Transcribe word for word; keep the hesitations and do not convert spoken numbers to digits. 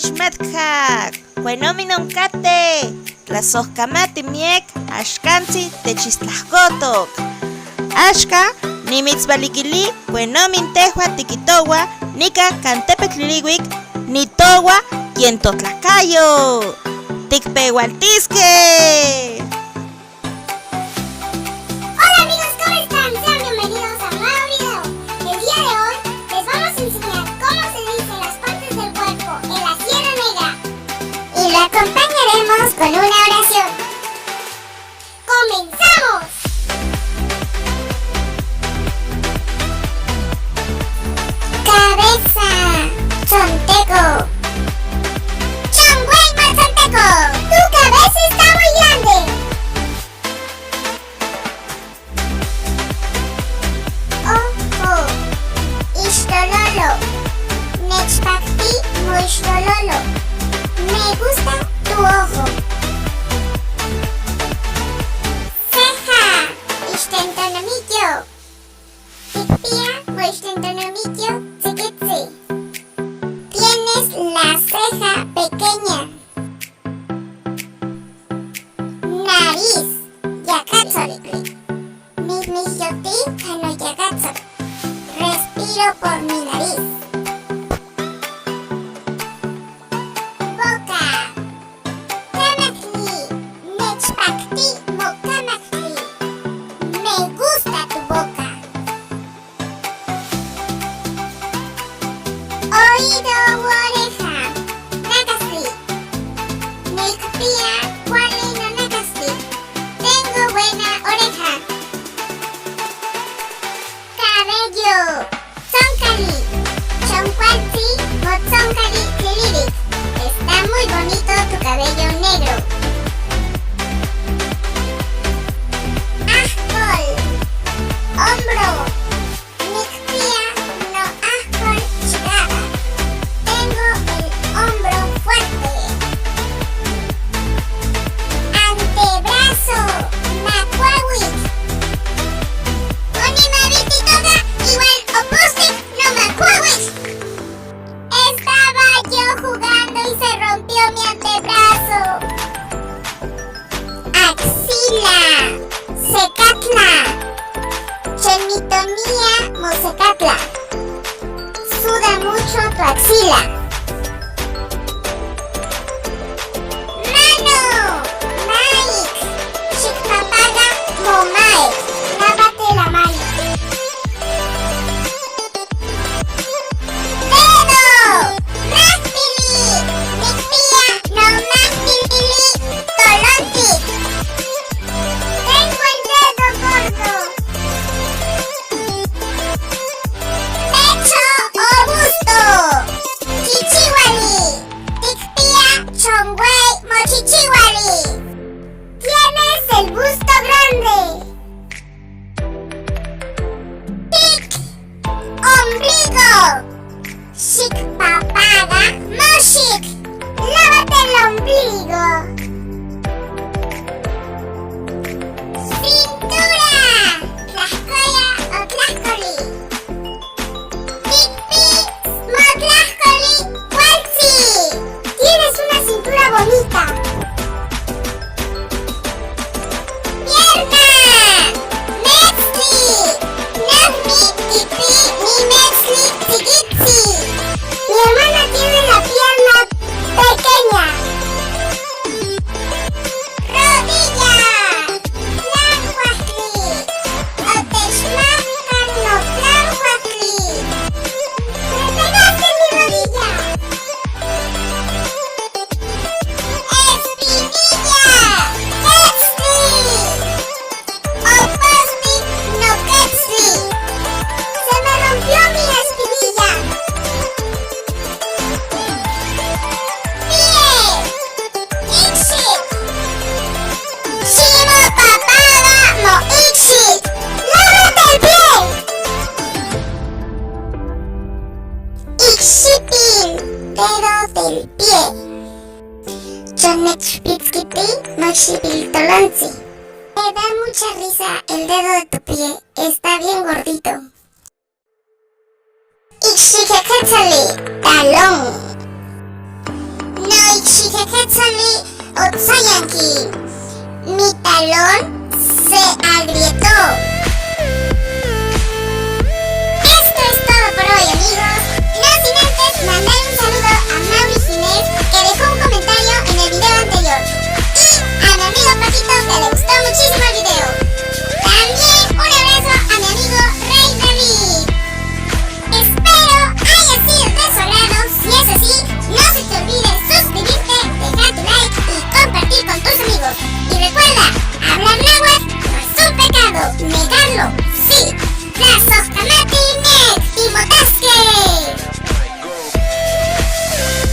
Xmatkjak, wenomin onkate, tla sojkamati miek, axkantzi techistlajkotok. Axka, nimitzvalikili wenomin tejwa tikitowa nika kan tepetl Liliwik, nitowa yen totlakayo. Tikpewaltiskej. Hola amigos, ¿cómo están? Sean bienvenidos a un nuevo video. El día de hoy les vamos a enseñar cómo se dicen las partes del cuerpo en la Sierra Negra. Y lo acompañaremos con una oración. ¡Comenzamos! Cabeza, tzonteko. Chonwei ma tzonteko, tu cabeza está muy grande. Ojo, ixtololo. Nechpakti moixtololo. Me gusta tu ojo. Ceja, ixtentonomikyo. Tikpia moixtentonomikyo tsikitsi. Tienes la ceja pequeña. Nariz, yakatsolikli. Mijmijyoti kan noyakatsol. Respiro por mi nariz. Boca. Kamaktli, nechpakti mokamaktli. Me gusta tu boca. Oído u oreja, nakastli. Nikpia kuali nonakastli. Tengo buena oreja. Cabello. Tzonkali. Chonkualtsi motsonkali Liliwik. Está muy bonito tu cabello negro. Ajkol. Hombro. Nikpia noajkol chikawak. Tengo el hombro fuerte. Antebrazo, makuawik. Koni ma bititoka iwan opostik nomakuawik. Estaba yo jugando y se rompió mi antebrazo. Axila, sekatla. Chen mitonía mosekatla. Suda mucho tu axila. Mano, maik. Xikpapaga momaik. Lávate la mano. Dedo. Najtili. Nikpia nomajtili tolontik. Tengo el dedo gordo. Pecho o busto. Chichiwali. Tikpia chonwei mochichiwali. Tienes el busto grande. Pik. Ombligo. Xikpapaga moxik. Lávate el ombligo. Cintura. Tlajkoya o tlajkoli. Tikpi motlajkoli kualtsi. Tienes una cintura bonita. Pierna. Metzli. Najmi tikpi nimetzli tsikitsi. Mi hermana tiene la pierna pequeña. Rodilla. Tlankuajtli. Otechmaka notlankuajtli. Me pegaste mi rodilla. Espinilla. Ketzli. Opostik noketzli. Se me rompió mi espinilla. Pie. Ikxit. Ximopapaga moikxit. Lávate el pie. Ikxitil, dedo del pie. Chon nechpitzkiti moxipil tolontsi. Me da mucha risa el dedo de tu pie. Está bien gordito. Ikxikeketzali, talón. Quetzali Otsayanki. Mi talón se agrietó.